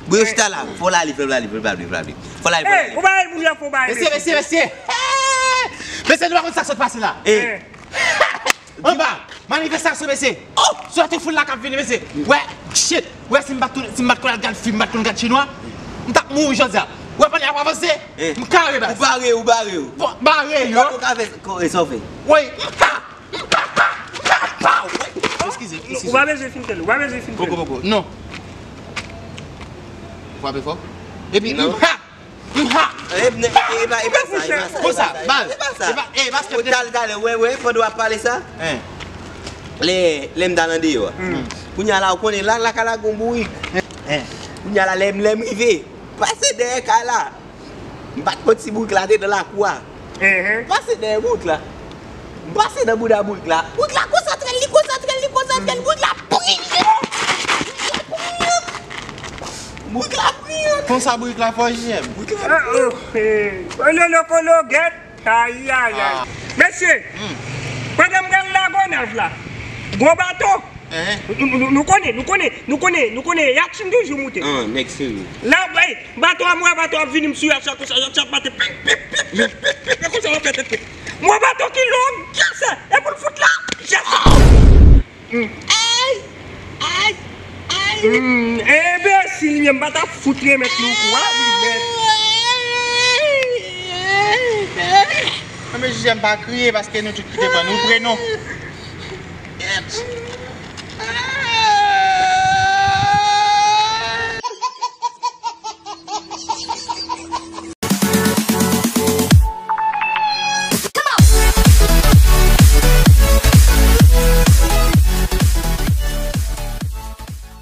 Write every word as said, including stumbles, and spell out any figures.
Bro, yo chita la. Fò l ale, fò l ale, fò l ale, fò l ale. Fò l ale, fò l ale. Ou ba moun jan fò ba. Mesye, mesye, mesye. Mesye, nou pa konn sa k sot pase la. Anba, manifestasyon, mesye. Sou tout foul la k ap vini, mesye. Wè, shit. Wè, si m pa t konn, si m pa t konn al gad fim, m pa t konn gad chinwa, m t ap mouri jodi a. Wè, pandan y ap avanse, m kare baz. Ou bare, ou bare, ou. Bon, bare, yo. Ou ka fè, ko-, e sa w fè? Wi. Eskize, eskize. Ou pa bezwen fin fè l, ou pa bezwen fin fè l. Poko, poko. Non. Frape fò. Epi, m ha! M ha! E, e, e pa, e pa sa, e pa sa, e pa sa, e pa sa. Konsa, baz. E pa sa. E pa, e, baz, ou talè, talè, wè, wè, pandan w ap pale sa. Lè, lè m t al andeyò a. Kounye a la, ou konnen, la, lakay la gon bourik. Kounye a la, lè m, lè m rive, pase dèyè kay la. M pa t konn si bourik la te nan lakou a. M pase dèyè bourik la. M pase nan bouda bourik la. Bourik la konsantre l, li konsantre l, li konsantre l. Bourik la priye! Bourik la priye! Konsa bourik la fò, J M. Bourik la priye! Kolo, kolo, gèt! Ayayay! Mesye, pandan m pral Lagonav la, gon bato! Nou, nou, nou, nou konnen, nou konnen, nou konnen, nou konnen, yatch m toujou moute. An, nèg serye. La, ey, bato a, m wè bato ap vini, m sou yatch la konsa, yatch ap mate, pip, pip, pip, pip, pip, pip, konsa, w ap fè tèt pit. M wè bato ki long, kase, e pou l fout la, jete. Ay, ay, ay. Enbesil, m pa t ap fout remèt nou kou a, wi, mèt. Anben, J M, pa kriye, paske nou tout kite pran nou prenon.